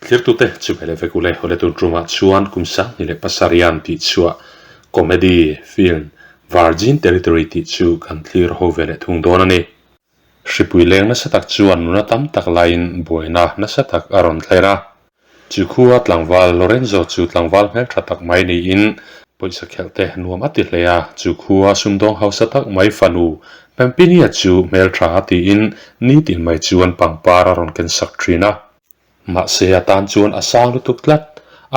Thlirtute chu ve leh vek ule hawle tun tumah chuan kum 2007an tih chhuah comedy film Virgin Territory tih chu kan thlir ho ve leh thung dawn a ni. Hripui leng nasa tak chuan nuna tam tak laiin buaina nasa tak a rawn thlen a. Chu khua tlangval Lorenzo chu tlangval hmeltha tak mai niin pawisa khelh te nuam a ti hle a, chu khua sumdawng hausa tak mai fanu Pampinia chu hmeltha a tiin nitin mai chuan pangpar a rawn ken sak thin a. Mahse a tan chuan a sang lutuk tlat,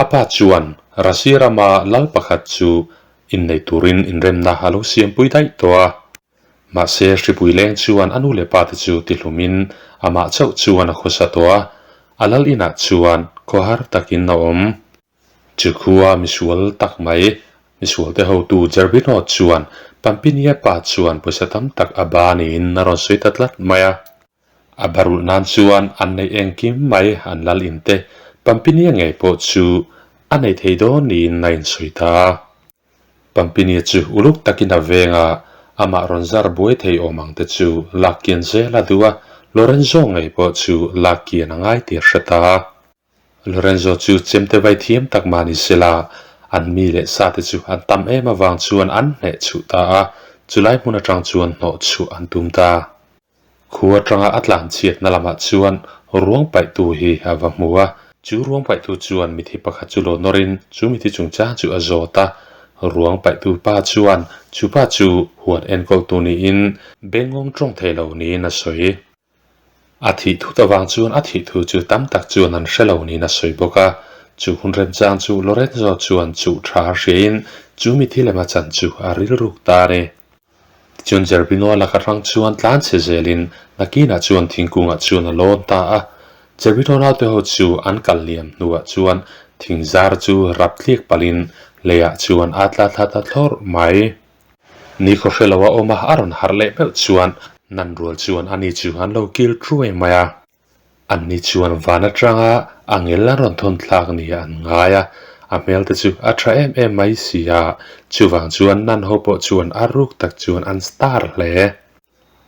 a pa chuan Russia rama lal pakhat chu innei turin inremna a lo siampui daih tawh a. Mahse hripui leng chuan a nu leh pa te chu tihlumin amah chauh chuan a khawsa tawh a, a lal inah chuan khawhar takin a awm. Chu khua misual tak mai, misual te hotu Zerbino chuan Pampinia pa chuan pawisa tam tak a ba niin a rawn sawi ta tlat mai a. A barulh nan chuan an neih engkim mai an lal in te Pampinia ngei pawh chu a nei thei dawn niin a insawi ta a. Pampinia chu uluk takin a veng a, amah rawn zar buai thei awm ang te chu lak kian zel a duh a, Lorenzo ngei pawh chu lak kian a ngai tih a hre ta a. Lorenzo chu chemte vai thiam tak mah ni sela, an mi leh sa te chu an tam em avang chuan an hneh chhuh ta a, chulai hmun atang chuan hnawh chhuah an tum ta. Khu atanga a tlan chhiatna lamah chuan ruang paihtu hi a va hmu a. Chu ruang paihtu chuan mithi pakhat chu lo nawrin chu mithi chungchang chu a zawt a. Ruang paihtu pa chuan chu pa chu huan enkawltu niin bengawng tawng thei lo niin a sawi. A thih thut avang chuan a thih thu chu tam tak chuan an hre lo niin a sawi bawk a. Chu hun remchang chu Lorenzo chuan chuh tha hriain chu mithi lema chan chu a rilruk ta a ni. Tichuan Zerbino laka rang chuan tlan chhe zelin nakinah chuan thingkungah chuan a lawn ta a. Zerbino naute ho chu an kal liam hnuah chuan thing zar chu rap tliak palhin leiah chuan a tla thla ta thlawrh mai. Ni khaw hre loa awm a a rawn harh leh meuh chuan nan rual chuan ani chu an lo kil truai mai a. Anni chuan van atanga a ngel a rawn thawn thlak ni an ngai a, a hmel te chu a tha em em mai si a, chuvang chuan nan ho pawh chuan a ruk tak chuan an star hle.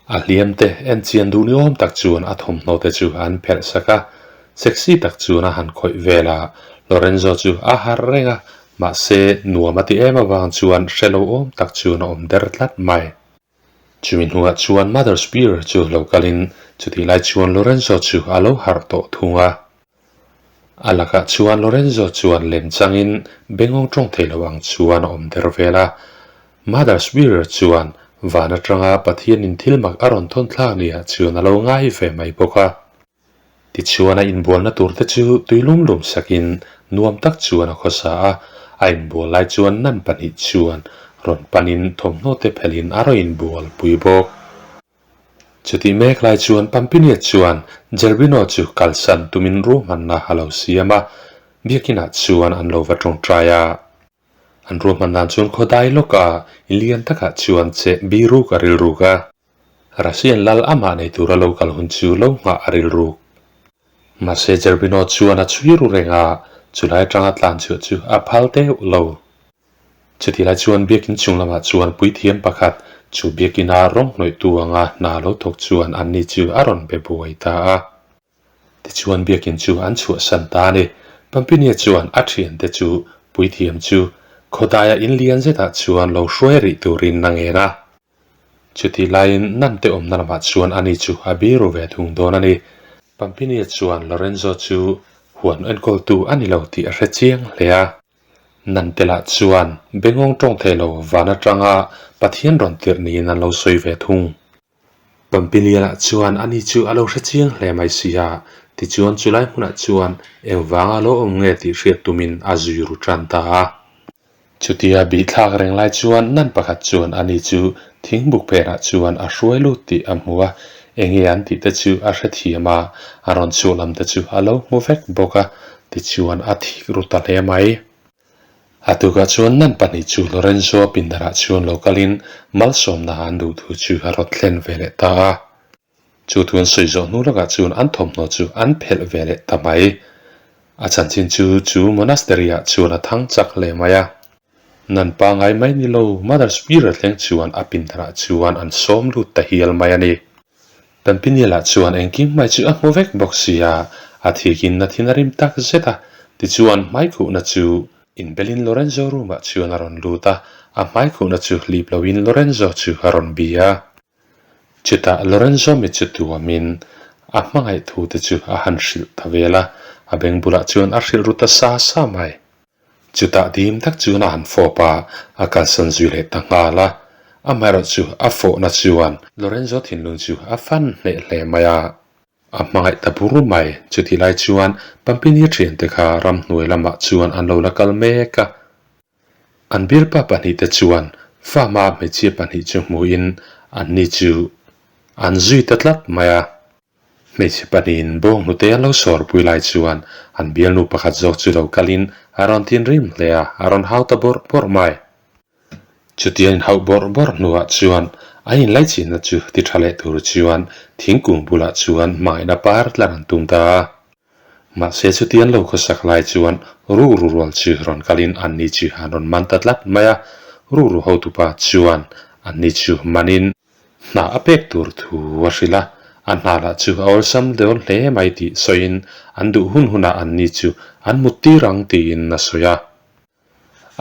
A hliam te en chian duh ni awm tak chuan a thawmhnaw te chu an phelh sak a, sexy tak chuan a han khawih vel a, Lorenzo chu a harh reng a, mahse nuam a ti em avang chuan hre lo awm tak chuan a awm der tlat mai. Chumi hnuah chuan Mother Spear chu lo kalin chutih lai chuan Lorenzo chu a lo harh tawh thung a. A lakah chuan Lorenzo chuan lem changin bengawng tawng thei lo ang chuan a awm der vel a. Mother Spear chuan van atanga Pathianin thil mak a rawn thawn thlak niah chuan a lo ngai ve mai bawk a. Tichuan a inbualna tur te chu tui lum lum sakin nuam tak chuan a khawsa a, a inbual lai chuan nan pahnih chuan rawn panin thawmhnaw te phelhin a rawn inbual pui bawk. Chutih mek lai chuan Pampinia chuan Zerbino chu kalsan tumin ruahmanna a lo siam a, biakinah chuan an lo va tawngtai a. An ruahman dan chuan khawdai lawka inlian takah chuan che biruk a rilruk a. Russian lal amah nei tura lo kal hun chu lo nghah a rilruk. Mahse Zerbino chuan a chhui ru reng a, chulai atanga tlan chhuah chu a phal deuh lo. Chutilai chuan biakin chung lamah chuan puithiam pakhat chu biakina rawng hnawihtu anga hna lo thawk chuan anni chu a rawn be buai ta a. Tichuan biakin chu an chhuahsan ta a ni. Pampinia chuan a thiante chu puithiam chu khawdaia inlian zetah chuan lo hruai rih turin a ngen a. Chutih laiin Nante awmna lamah chuan ani chu a biru ve thung dawn a ni. Pampinia chuan Lorenzo chu huan enkawltu a ni lo tih a hre chiang hle a. Nante lah chuan bengawng tawng thei lo van atanga Pathian rawn tirh niin an lo sawi ve thung. Pampinia lah chuan ani chu a lo hre chiang hle mai si a, tichuan chulai hmunah chuan engvanga lo awm nge tih hriat tumin a zui ru tan ta a. Chutia bih thlak reng lai chuan nan pakhat chuan ani chu thingbuk phenah chuan a hruai lut tih a hmu a, enge an tih te chu a hrethiam a, a rawn chhuah lam te chu a lo hmu vek bawk a, tichuan a thik ru ta hle mai. A tukah chuan nan pahnih chu Lorenzo pindarah chuan lo kalin malsawmna an duh thu chu a rawn thlen ve leh ta a. Chu thu an sawi zawh hnu lawkah chuan an thawmhnaw chu an phelh ve leh ta mai. A chanchin chu chu monastery-ah chuan a thang chak hle mai a. Nan pangai mai ni lo, Mother Superior thleng chuan a pindanah chuan an sawm lut ta hial mai a ni. Pampinial-ah chuan engkim mai chu a hmu vek bawk si a, A thikin a thin a rim tak zet a, tichuan hmaikhuhna chu inbelin Lorenzo room ah chuan a rawn lut a, a hmaikhuhna chu hlip loin Lorenzo chu a rawn bia. Chutah Lorenzo mit chu tuamin a hmangaih thu te chu a han hrilh ta vel a, a beng bulah chuan a hrilh ru ta sa sa mai. Chutah dim tak chuan a han fawp a, a kalsan zui leh ta nghal a. Amaherawh chu a fawhna chuan Lorenzo thinlung chu a fan hneh hle mai a. A hmangaih ta bur mai. Chutih lai chuan Pampini thiante kha ramhnuai lamah chuan an lo la kal mek a. An bialpa pahnihte chuan farm-a hmeichhia pahnih chu hmuhin anni chu an zui ta tlat mai a. Hmeichhe pahnihin bawng hnute an lo sawrpui lai chuan an bialnu pakhat zawk chu lo kalin a rawn thinrim hle a, a rawn hau ta bawrh bawrh mai. Chutia inhauh bawrh bawrh hnuah chuan an inlaichinna chu ti tha leh tur chuan thingkung bulah chuan hmangaihna par tlar an tum ta a. Mahse chuti an lo khawsak lai chuan rukru rual chu rawn kalin anni chu an rawn man ta tlat mai a, rukru hotupa chuan anni chu manin Hna a pek tur thu a hrilh a, a hna lah chu a awlsam dawn hle mai tih sawiin an duh hun hunah anni chu an mut tir ang tiin a sawi a.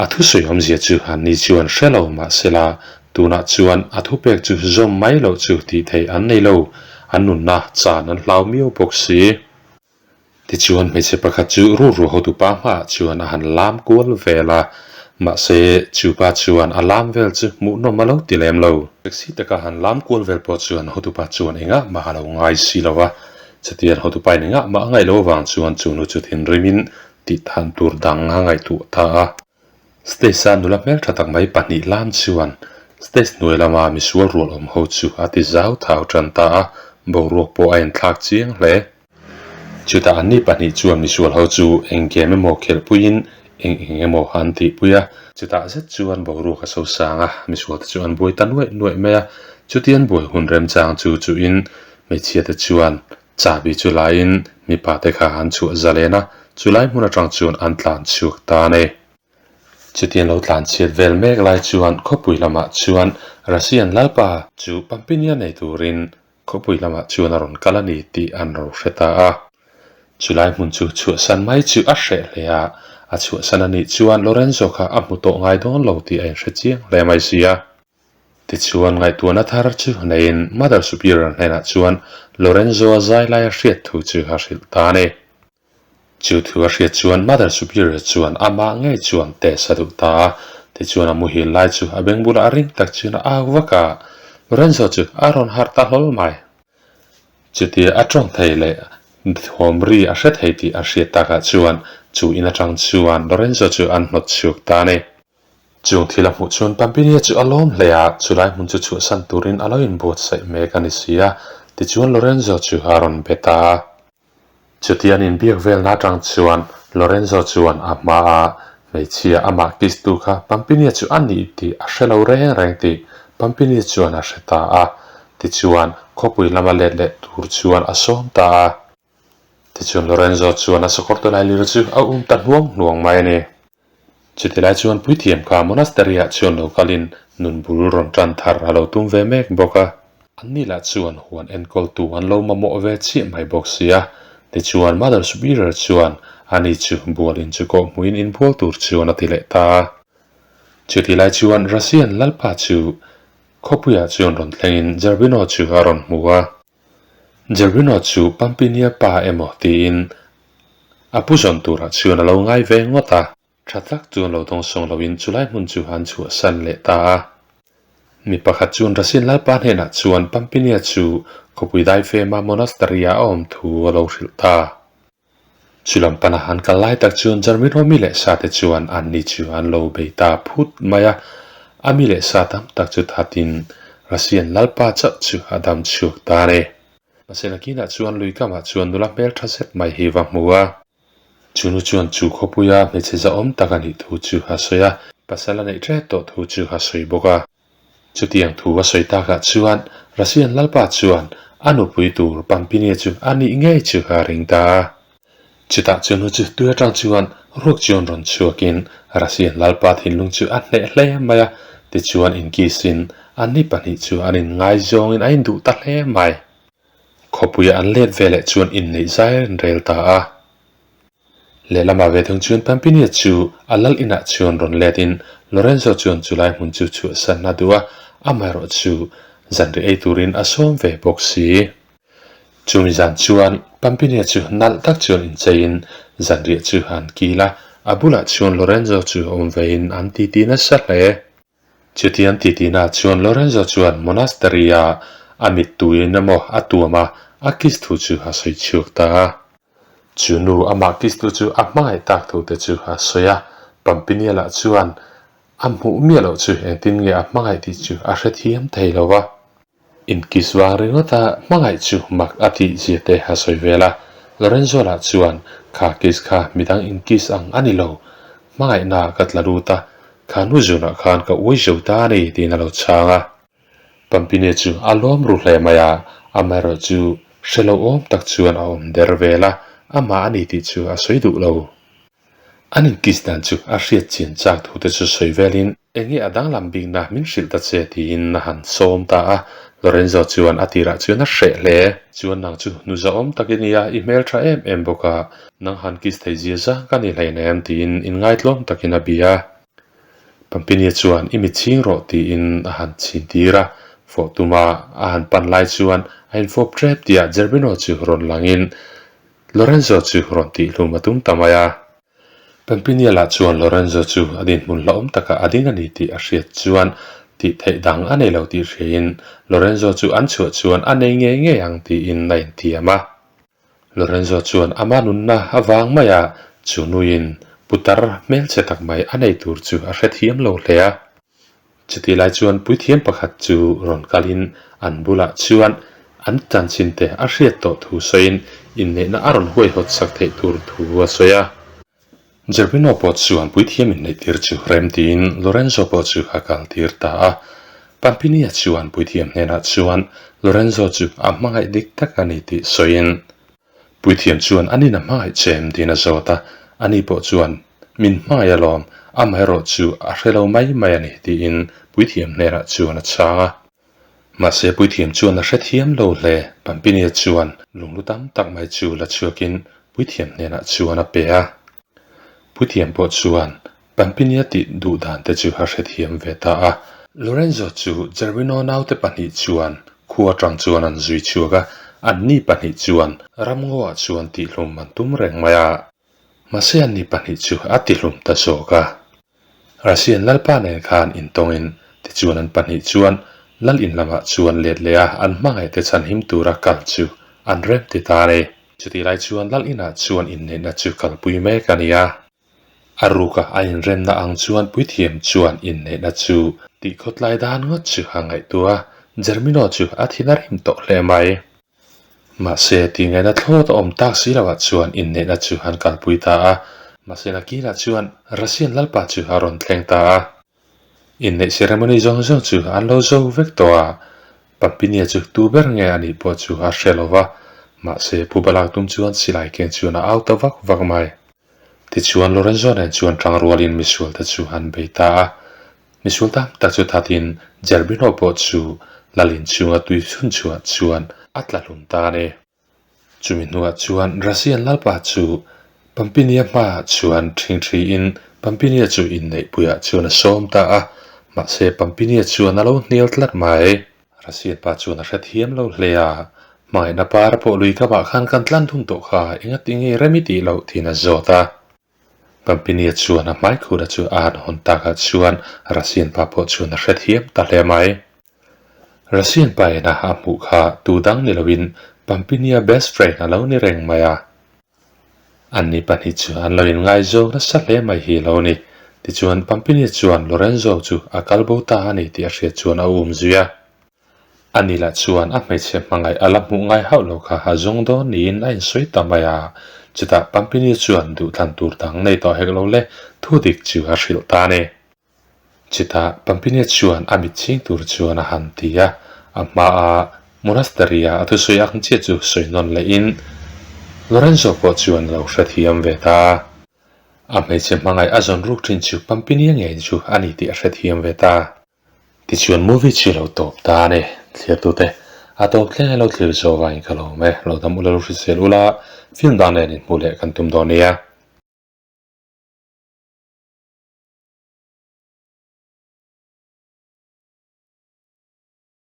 A thusawi awmzia chu anni chuan hre lo mahsela tunah chuan a thupek chu zawm mai loh chu tih theih an nei lo, an nunna chan an hlau miau bawk si. Tichuan hmeichhe pakhat chu ruru hotupa hmaah chuan a han lam kual vel a, mahse chupa chuan a lam vel chu hmuhnawm a lo ti lem lo. Taxi taka han lam kual vel pawh chuan hotupa chuan engah mah a lo ngai si lo a, chutiang hotupain engah mah a ngaih lo avang chuan chu nu chu thinrimin tih tan tur dang a ngaihtuah ta a. Stage-a nula hmeltha tak mai pahnih lam chuan stage hnuai lama misual rual awm ho chu a ti zau thau tan ta a, boruak pawh a inthlak chiang hle. Chutah anni pahnih chuan misual ho chu eng game emaw khelhpuiin eng eng emaw an tihpui a, chutah zet chuan boruak a sosang a, misual te chu an buai ta nuaih nuaih mai a, chuti an buai hun remchang chu chuhin hmeichhia te chuan Chahbi chu laiin mipa te kha an chhuah zalen a, chulai hmun atang chuan an tlan chhuak ta a ni. Chutiang lo tlan chhiat vel mek lai chuan khawpui lamah chuan Russian lalpa chu Pampinia nei turin khawpui lamah chuan a rawn kal a ni tih an ro hre ta a. Chulai hmun chu chhuahsan mai chu a hreh hle a, a chhuahsan a nih chuan Lorenzo kha a hmu tawh ngai dawn lo tih a inhre chiang hle mai si a. Tichuan ngaihtuahna thar chu neiin Mother Superior hnenah chuan Lorenzo-a zai laia hriat thu chu a hrilh ta a ni. Chu thu a hriat chuan Mother Superior chuan amah ngei chuan test a duh ta a, tichuan a muhil lai chu a beng bulah a ring tak chuan a au vak a, Lorenzo chu a rawn harh ta hlawl mai. Chutia a tawng thei leh thawm ri a hre thei tih a hriat takah chuan chu in atang chuan Lorenzo chu an hnawt chhuak ta a ni. Chung thil a hmuh chuan Pampinia chu a lawm hle a, chulai hmun chu chhuahsan turin a lo inbuatsaih mek a ni si a, tichuan Lorenzo chu a rawn be ta a. Chuti an inbiak velna atang chuan Lorenzo chuan a hmaa hmeichhia amah kiss tu kha Pampinia chu a nih tih a hre lo reng reng tih Pampinia chuan a hre ta a, tichuan khawpui lama let leh tur chuan a sawm ta a. Tichuan Lorenzo chuan a sakawr tawlai lir chu a um ta hnuang hnuang mai a ni. Chuti lai chuan puithiam kha monastery-ah chuan lo kalin nun bul rawn tan thar a lo tum ve mek bawk a. Anni lah chuan huan enkawltu an lo mamawh ve chiah mai bawk si a. Tichuan Mother Superior chuan ani chu bual in chu kawh hmuin inbual tur chuan a ti leh ta a. Chuti lai chuan Russian lalpa chu khawpuiah chuan rawn thlengin Zerbino chu a rawn hmu a. Jervino chu Pampinia pa emaw tiin a pu zawn turah chuan a lo ngai ve ngawt a. Tha tak chuan lo dawngsawng loin chulai hmun chu an chhuahsan leh ta a. Mi pakhat chuan Rasin Lalpa hnenah chuan Pampinia chu khawpui daifema monastery-ah a awm thu a lo hrilh ta. Chulam pana an kal lai tak chuan Jermino mi leh sa te chuan anni chu an lo bei ta phut mai a, a mi leh sa tam tak chu thatin Russian lalpa chauh chu a dam chhuak ta a ni. Mahse nakinah chuan lui kamah chuan nula hmel tha zet mai hi va hmu a. Chu nu chuan chu khawpuia hmeichhe zahawm tak a nih thu chu a sawi a, pasal a neih tret tawh thu chu a sawi bawk a. Chutiang thu a sawi takah chuan Russian lalpa chuan a nupui tur Pampinia chu a nih ngei chu a ring ta a. Chutah chu nu chu tui atang chuan ruak chuan rawn chhuakin Russian lalpa thinlung chu a hneh hle mai a, tichuan inkisin anni pahnih chu an inngaizawngin a induh ta hle mai. Khawpuia an let ve leh chuan inneih zai an rel ta a. Lehlamah ve thung chuan Pampinia chu a lal inah chuan rawn let in Lorenzo chuan chulai hmun chu chhuahsan a duh a, amaherawh chu zanriah ei turin a sawm ve bawk si. Chumi zan chuan Pampinia chu nalh tak chuan incheiin zanriah chu an kil a, a bulah chuan Lorenzo chu awm vein an titi nasa hle. Chutiang titinaah chuan Lorenzo chuan monastery-a a mittuiin emaw a tuam a, a kiss thu chu a sawi chhuak ta a. Chu nu amah kiss tu chu a hmangaih tak thu te chu a sawi a, Pampinia lah chuan a hmuh miah loh chu engtin nge a hmangaih tih chu a hrethiam thei lo va. Inkiss vang ringawta hmangaih chu mak a tih zia te a sawi vel a, Lorenzo lah chuan kha kiss kha midang inkiss ang a ni lo, hmangaihna ka tla lut a, kha nu zunah khan ka uai zo ta a ni tiin a lo chhang a. Pampine chu a lawm ru hle mai a, amaherawh chu hre lo awm tak chuan a awm der vel a, amah a ni tih chu a sawi duh lo. An inkiss dan chu a hriat chian chak thu te chu sawi velin Enge a danglam bikna min hrilh ta che tiin a han sawm ta a, Lorenzo chuan a tirah chuan a hreh hle. Chuan nang chu nu zahawm tak i nia, i hmeltha em em bawk a, nang han kiss thei zia zang ka ni hleinem tiin inngaitlawm takin a bia. Pampinia chuan i mit chhing rawh tiin a han chhin tir a, fawh tuma a han pan lai chuan a infawp tep tihah Zerbino chu rawn langin Lorenzo chu rawn tihhlum a tum ta mai a. Pampinia lah chuan Lorenzo chu a dinhmun hlauhawm takah a ding a ni tih a hriat chuan tih theih dang a nei lo tih hriain Lorenzo chu an chhuah chuan a nei ngei ngei ang tiin a intiam a. Lorenzo chuan ama nunna avang maia chu nuin putar hmelchhe tak mai a nei tur chu a hrethiam lo hle a. Chutih lai chuan puithiam pakhat chu rawn kalin an bulah chuan an chanchin te a hriat tawh thu sawiin inneihna a rawn huaihawt sak theih tur thu a sawi a. Gerbino pawh chuan puithiam inneih tir chu rem tiin Lorenzo pawh chu a kal tir ta a. Pampinia chuan puithiam hnenah chuan Lorenzo chu a hmangaih dik tak a ni tih sawiin Puithiam chuan a nin a hmangaih che em tiin a zawt a, ani pawh chuan min hmangaih alawm, amaherawh chu a hre lo mai mai a ni tiin puithiam hnenah chuan a chhang a. Mahse puithiam chuan a hrethiam lo hle, Pampinia chuan lunglu tam tak mai chu la chhuakin puithiam hnenah chuan a pe a. Puithiam pawh chuan Pampinia tih duh dan te chu a hrethiam ve ta a. Lorenzo chu Gervino naute pahnih chuan khua atang chuan an zui chhuak a, anni pahnih chuan ramngaw ah chuan tihhlum an tum reng mai a. Mahse anni pahnih chu a tihlum ta zawk a. Russian lalpa nen khan intawngin tichuan an pahnih chuan lal in lamah chuan let leh a an hmangaih te chhanhim tura kal chu an rem ti ta a ni. Chutih lai chuan lal inah chuan inneihna chu kalpui mek a ni a. A ruka a inremna ang chuan puithiam chuan inneihna chu tih khawtlai dan ngawt chu a ngaihtuah a, Jermino chu a thin a rim tawh hle mai. Mahse, tih ngaihna thlawt a awm tak si loah chuan inneihna chu an kalpui ta a, mahse nakinah chuan Russian lalpa chu a rawn thleng ta a. Inneih ceremony zawng zawng chu an lo zo vek tawh a, Pampinia chu tu ber nge a nih pawh chu a hre lo va, mahse Pu Balak tum chuan silai keng chuan a au ta vak vak mai. Tichuan Lorenzo nen chuan tang rualin misual te chu an bei ta a, misual tam tak chu thatin Gerbino pawh chu lalin chhunga tui chhun chhuah chuan a tla hlum ta a ni. Chumi hnuah chuan Russian lalpa chu Pampinia hmaah chuan ṭhingṭhiin Pampinia chu inneihpuiah chuan a sawm ta a, mahse Pampinia chuan a lo hnial tlat mai. Russian pa chuan a hrethiam lo hle a, hmangaihna par pawh lui kamah khan kan tlan thung tawh kha, engati nge rem i tih loh tiin a zawt a. Pampinia chuan a hmaikhura chu a han hawn takah chuan Russian pa pawh chuan a hrethiam ta hle mai. Russian pa ina a hmuh kha tu dang ni loin Pampinia best friend a lo ni reng mai a. Anni pahnih chu an lo inngaizawng nasa hle mai hi lo ni. Tichuan Pampini chuan Lorenzo chu a kal bo ta a ni tih a hriat chuan a um zui a. Ani lah chuan a hmeichhe hmangaih a la hmuh ngai hauh lo kha a zawng dawn niin a insawi ta mai a. Chutah Pampini chuan duhthlan tur dang nei tawh hek lo le thu dik chu a hrilh ta a ni. Chutah Pampinia chuan a mit chhing tur chuan a han ti a, a hmaa monastery-a a thusawi ang chiah chu sawi nawn lehin Lorenzo pawh chuan a lo hrethiam ve ta. A hmeichhe hmangaih a zawn ruk thin chu Pampinia ngei chu a ni tih a hrethiam ve ta. Tichuan movie chu lo tawp ta a ni. Thliartute. A tawp thleng ilo thlir zawh vangin ka lawm e. Lo dam ula lo hrisel ula, film dang nen inhmuh leh kan tum dawn nia.